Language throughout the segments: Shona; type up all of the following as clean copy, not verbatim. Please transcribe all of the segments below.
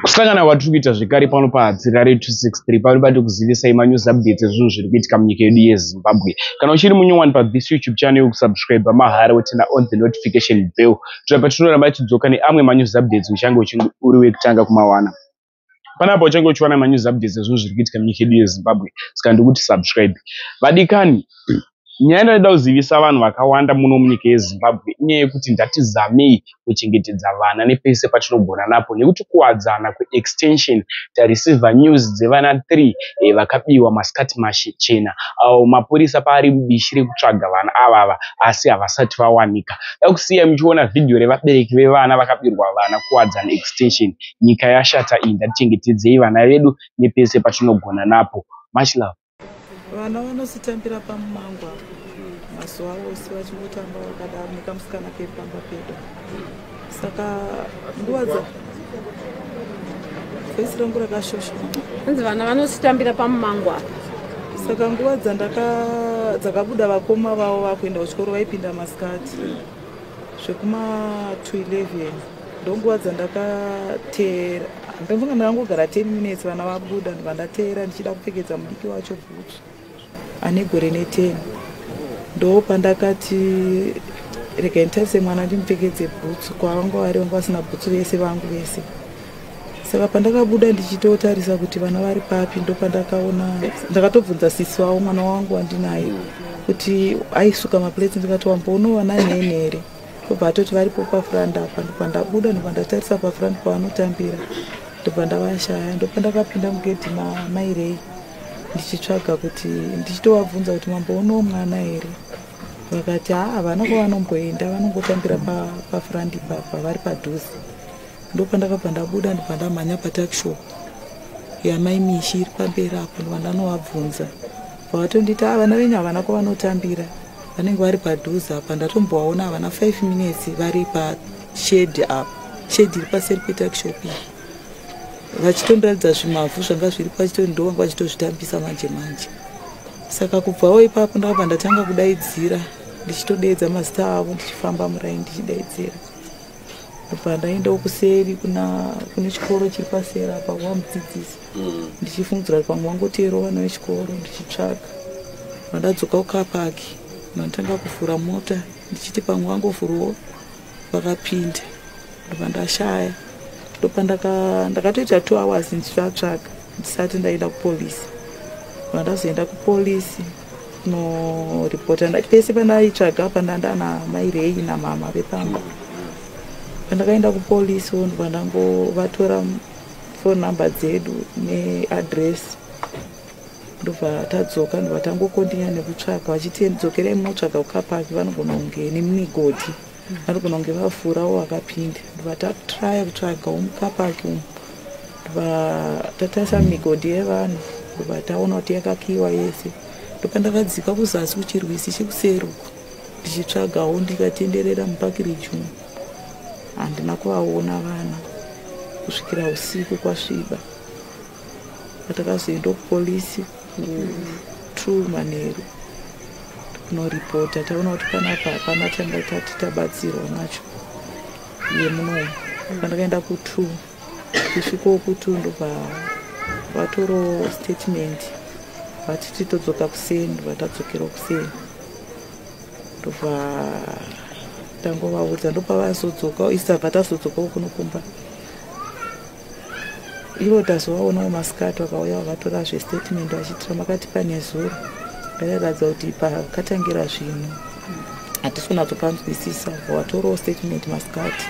Kusangana kwatiri kuita zvekare pano paHatirare 263 pano pati kuzivisai manews updates ezvinhu zviri kuitika munyika yedu yeZimbabwe. Kana uchiri munyowani pathis YouTube channel, kusubscribe mahara, woturn on the notification bell, kuitira patinoramba tichidzoka neamwe manews updates uchange uri wekutanga kumawana. Panapa uchange uchiwana manews updates ezvinhu zviri kuitika munyika yedu yeZimbabwe, saka ndikuti subscribe. Vadikani, nyaya yandinoda kuzivisa vanhu vakawanda muno munyika yeZimbabwe inyaya yekuti ngatizamei kuchengetedza vana nepese patinogona napo, nekuti kuwadzana kuextension tareceiva news dzevana 3 vakabiwa masikati machena, avo mapurisa paari mubishi rekutsvaga vana avava, asi havasati vawanika. Dakusiya muchiona vhidhiyo revabereki vevana vakabirwa vana kuwadzana extension. Nyika yashata iyi, ngatichengetedzei vana vedu nepese patinogona napo. Much love. Vana vanositambira pamumango apo mazuva ose, vachingotamba vakadaro nekamusikana kepamba pedu. Saka nguva dza voice rangu rakashoshona. Hanzi vana vanositambira pamumango apa. Saka nguva dzakabuda vakoma vavo vakuenda kuchikoro, vaipinda masikati zvekuma 2:11, ndonguva dzandakateera. Ndofunga ndakangogara 10 minutes, vana vabuda, ndobva ndateera ndichida kupfekedza mudiki wacho bhutsu ane gore ne10. Ndo pandakati regai nditarise mwana ndimupfekedze bhutsu. Kwavanga vari, vanga vasina bhutsu vese, vangu vese. Saka pandakabuda ndichitotarisa kuti vana vari papi, ndo pandakaona, ndakatobvunza sisi wavo, mwana wangu wandinaye, kuti aisuka maplates, ndikati, "Wamboono vana nene here?" Ndobva atoti varipo pafront apa. Ndobva ndabuda, ndobva ndatarisa pafront pavanotambira, ndobva ndavashaya. Ndopandakapinda mugedhi mamairei ndichitsvaga kuti, ndichitovabvunza kuti, "Mamboonawo mwana here?" Vakati, "Haa, havana kwavanomboenda, vanongotambira pafront ipapa, vari padhuze." Ndopandakabva ndabuda, ndobva ndamhanya patuckshop yamai Mishi iri pamberi apo, ndobva ndanovabvunza. Vavatonditi, "A, vana venyu havana kwavanotambira, vanenge vari padhuze apa. Ndatombovaona havana 5 minutes vari pashed apa, shed iri paseri petuckshop iyi," vachitondiratidza zvimavhu zvanga zviri pachitoni, ndo vanga vachitozvitambisa manje manje. Saka kubvawo ipapo ndakabva ndatanga kudaidzira, ndichitodeedza mazita avo, ndichifamba muraini ndichidaidzira. Ndobva ndaendawo kuseri kune chikoro chiri paseri apa kwamudzidzisi, ndichifungidzira kuti pamwe vangoteerawo vana vechikoro, ndichitsvaga. Vandadzoka kucar park, ndatanga kuvhura mota ndichiti pamwe vangovhurawo vakapinda, ndobva ndashaya. Ndopandakatoita 2 hours ndichivatsvaga ndisati ndaenda kupolisi. Vandazoenda kupolisi kunoripota, pese pandaitsvaga pandandana mairei namama vepamba. Pandakaenda kupolisi, ndobva ndangovatora phone number dzedu neaddress, ndobva tadzoka, ndobva tangokontinya nekutsvaga, vachiti dzokerai munotsvaga kucar park, vanogona kunge nemumigodhi, vanogona kunge vavhurawo vakapinda. Ndobva tatraya kutsvagawo mucar park umu, ndobva tatarisa migodhi yevanhu, ndobva taona kuti yakakiwa yese. Ndopandakadzika kuzasi kuchirwisi chekuseri uku ndichitsvagawo, ndikatenderera muParkridge umu, handina kuvaona vana kusvikira usiku kwasviba, patakazoenda kupolisi ku2 manheru kunoripota. Taona kuti panapa hapana changa tati tabatsirwa nacho yemunomu. Pandakaenda ku2, kusvikawo ku2, ndobva vatoro statement, vatiti todzoka kuseni. Ndobva tadzokerawo kuseni, ndobva tangovaudza, ndopavazodzoka isu, tabva tazodzokawo kunokumba. Ivo tazovaonawo masikati, vakauya vakatora zvestatement, vachitira makatipa nezuro, vairatidza kuti pakatangira zvinhu hatisi kunatsopanzwisisa. Vatorawo statement masikati.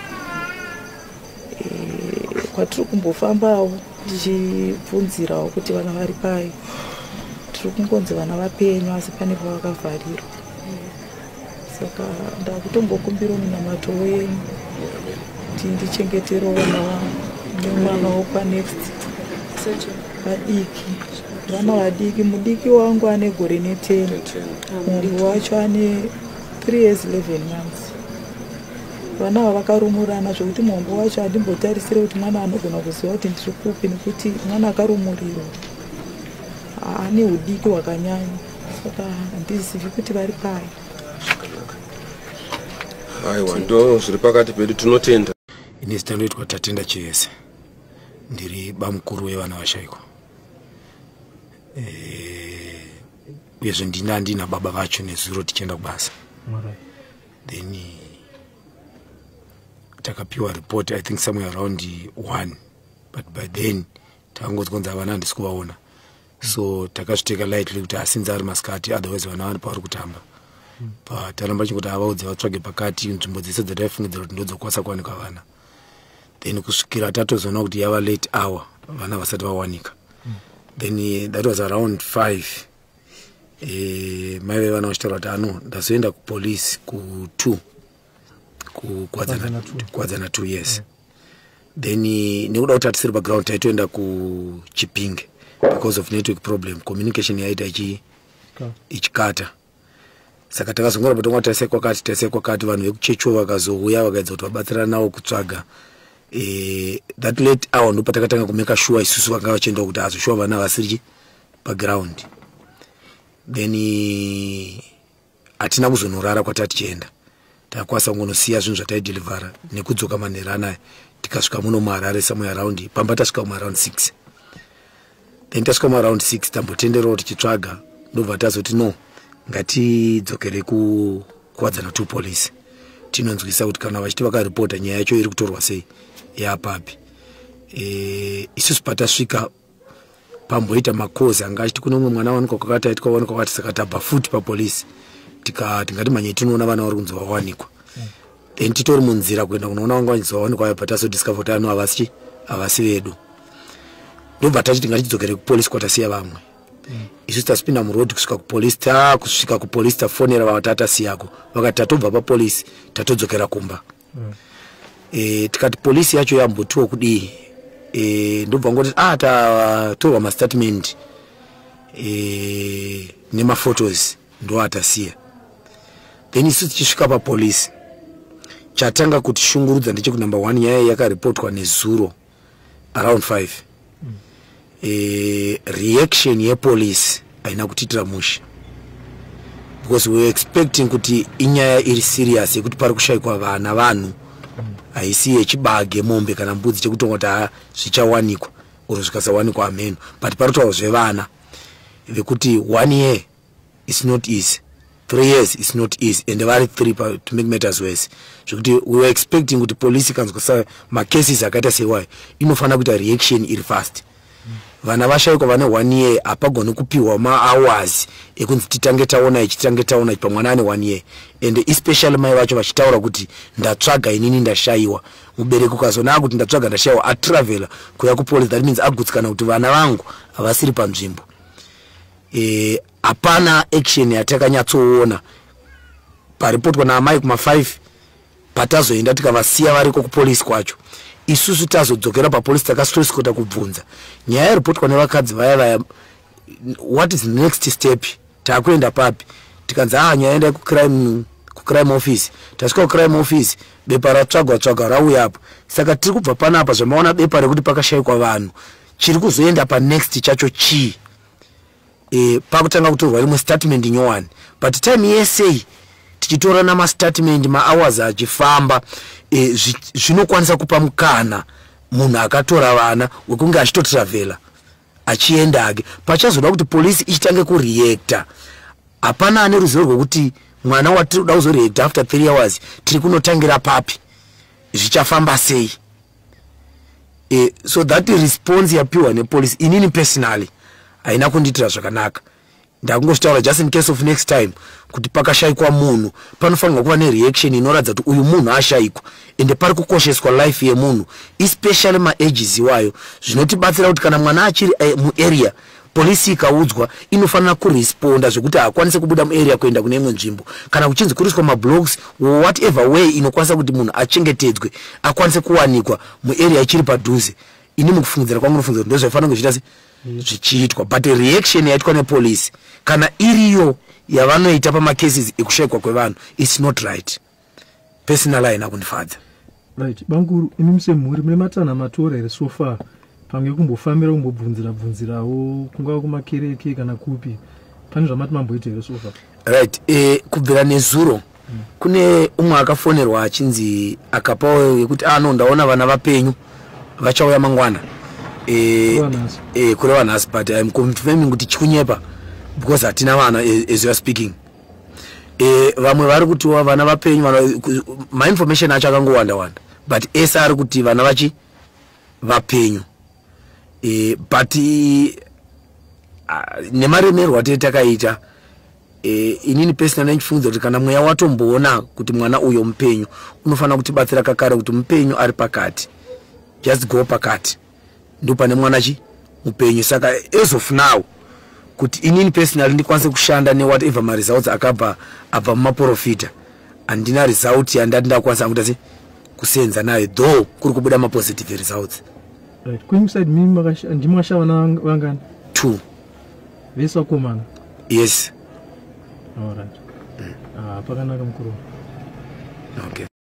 Kwatiri kumbofambawo tichibvunzirawo kuti vana vari pai, tiri kungonzi vana vapenyu, asi pane pavakavharirwa. Saka ndakutombokumbirawo munamato wenyu kuti ndichengeterewo vana vangu nemwana wokwanext, vadiki, vana vadiki. Mudiki wangu ane gore ne10, mumwe wacho ane 3 years 11 months. Vana ava vakarumurana zvekuti muhombo wacho handimbotarisire kuti mwana anogona kuziva kuti ndiri kupi, nekuti mwana akarumurirwa ane udiki hwakanyanya. Saka handizivi kuti vari pai. Aiwa, ndo zviri pakati pedu, tinotenda. Ini zita ndoitwa Tatenda Chivese. Ndiri bamukuru wevana vashaikwa. Uyezve ndina baba vacho nezuro tichienda kubasa. Then takapiwa report, I think somewhere around 1, but by then takangoti kunzi vana handisi kuvaona. So takazviteka lightly kuti asinzi ari masikati, otherwise vana vari pavari kutamba. Taramba chingoti avaudze vatsvage pakati nzvimbo dzese dzataifungidzira kuti ndodzokwanisa kuwanika vana. Then kusvikira tatozoona kuti yava late hour, vana vasati vawanika. Then that was around 5. Mai vevana vachitaura kuti ano ndazoenda kupolice ku2 kuWadzana 2 years. Then nekuda kuti hatisiri paground, taitoenda kuChipinge because of network problem, communication yaita ichikata. Saka takazongoramba tonga taisai kwakati, taisai kwakati. Vanhu vekuchecho vakazouya vakaedza kuti vabatsirana navo kutsvaga. That late hour ndo patakatanga kumeka sure isusu vanga vachienda kuti hazoshuwa vana vasiri paground. Then hatina kuzonorara kwatatichienda, takakwanisa kungonosiya zvinhu zvataidelivhara nekudzoka manheru anaya. Tikasvika muno muHarare somewhere around, pamba tasvika muaround 6. Then tasvika muaround 6, tambotenderawo tichitsvaga, ndobva tazoti no, ngatidzokere kuKuwadzana 2 police tinonzwisa kuti kana vachiti vakaripota, nyaya yacho iri kutorwa sei, yapapi. Isusu patasvika pamboita makozi anga achiti kune umwe mwana wanikwa kwakati, aitwa wanikwa kwakati. Saka tabva futi papolisi, tikati ngatimhanyei tinoona vana vari kunzi vawanikwa. Then titori munzira kuenda kunoona vanga vachinzi vawanikwa ayo, patazodiscover kuti ano havasi vedu. Ndobva tachiti ngatidzokere kupolisi kwatasiya vamwe. Isusu tasipinda murodhi kusvika kupolisi, takusvika kupolisi tafonera vatatasiyako, vakati tatobva papolisi, tatodzokera kumba. Tikati polisi yacho yambotiwo kudii? Ndobva ngoti tatorwa mastatement nemaphotos ndo atasiya. Then isu tichisvika papolisi, chatanga kutishungurudza ndechekuti number 1, nyaya yakaripotwa nezuro around 5. Reaction yepolice haina kutiitira mushe, because we were expecting kuti inyaya iri serious yekuti pari kushayikwa vana, vanhu, haisi yechibage, mombe kana mbudzi chekutonga kuti ha zvichawanikwa or zvikasawanikwa hameno. But pari kutaurwa zvevana vekuti 1 year is not easy, 3 years is not easy, and vari 3 to make matters worse. Zvekuti we were expecting kuti polisi ikanzwa macases akaita seiwayo inofanira kuita reaction iri fast. Vana vashayikwa vane 1 year, hapagoni kupiwa mahours ekunzi titange taona ichi, titange taona ichi pamwana ane 1 year, and especially mai vacho vachitaura kuti ndatsvaga inini ndashayiwa. Mubereki ukazona kuti ndatsvaga ndashayiwa, atravela kuya kupolice, that means agutsikana kuti vana vangu havasiri panzvimbo. Hapana action yatakanyatsoona paripotwa naamai kuma5. Patazoenda tikavasiya variko kupolisi kwacho, isusu tazodzokera papolisi, takasitosvikota kubvunza nyaya yaripotwa nevakadzi vaya vaya, what is the next step, taakuenda papi? Tikanzi nyaya endai kucrime office. Tasvika kucrime office, bepa ratsvagwa tsvagwa rauya apo. Saka tiri kubva panapa, zvamaona bepa rekuti pakashayikwa vanhu, chiri kuzoenda panext chacho chii? Pakutanga kutorwa rimwe statement nyowani, but time yesei tichitora namastatement, mahours achifamba, zvinokwanisa kupa mukana munhu akatora vana wekunge achitotravhela achiendake. Pachazoda kuti polisi ichitange kureacta, hapana ane ruzivo rwekuti mwana watiri kuda kuzoreacta after 3 hours tiri kunotangira papi, zvichafamba sei. So that response yapiwa nepolisi, inini personally haina kundiitira zvakanaka. Ndakungozvitaura just in case of next time kuti pakashayikwa munhu panofanirwa kuva nereaction inoratidza kuti uyu munhu ashayikwa, ende pari kukosheswa life yemunhu, especially maages iwayo. Zvinotibatsira kuti kana mwana achiri muarea, polisi ikaudzwa inofanira kuresponda zvekuti haakwanisi kubuda muarea kuenda kune imwe nzvimbo, kana kuchinzi kuriswa mablocks, whatever way inokwanisa kuti munhu achengetedzwe, akwanise kuwanikwa muarea ichiri padhuze. Ini mukufungidzira kwangu nofungidzira kuti ndozvaifanira kunge zviita se zvichiitwa, but reaction yaitwa nepolisi, kana iriyo yavanoita pamacases ekushayikwa kwevanhu, it's not right. Personally haina kundifadza. Right, bamukuru, imi semhuri mune matanho amatora here so far, pamwe kumbofambira, kumbobvunzira bvunzirawo, kungava kumakereke kana kupi? Pane zvamati mamboita here so far? Right, kubvira nezuro kune umwe akafonerwa achinzi akapawo yekuti ano ndaona vana vapenyu, vachauya mangwana. Kureva nhasi, but I'm confirming kuti chikunyepa because hatina vana as you are speaking. Vamwe vari kutiwa vana vapenyu, mainformation acho akangowanda wanda, but ese ari kuti vana vachi vapenyu. But nemaremerwo atee takaita, inini personally ndichifungidzwa kuti kana mweya watomboona kuti mwana uyo mupenyu, unofanira kutibatsira kakare kuti mupenyu ari pakati, just go pakati, ndo pane mwana chi mupenyu. Saka as of now, kuti inini personally ndikwanise kushanda newhatever maresults akabva abva mumaprofita, handina result yandati ndakwanisa kuita se kusenza nayo, though kuri kubuda mapositive results. Right, kwenyu side mimi ndimi makashaya vana vangani? Two. Vese vakomana? Yes. Alright. Ah, pakanaka mukuru. Okay.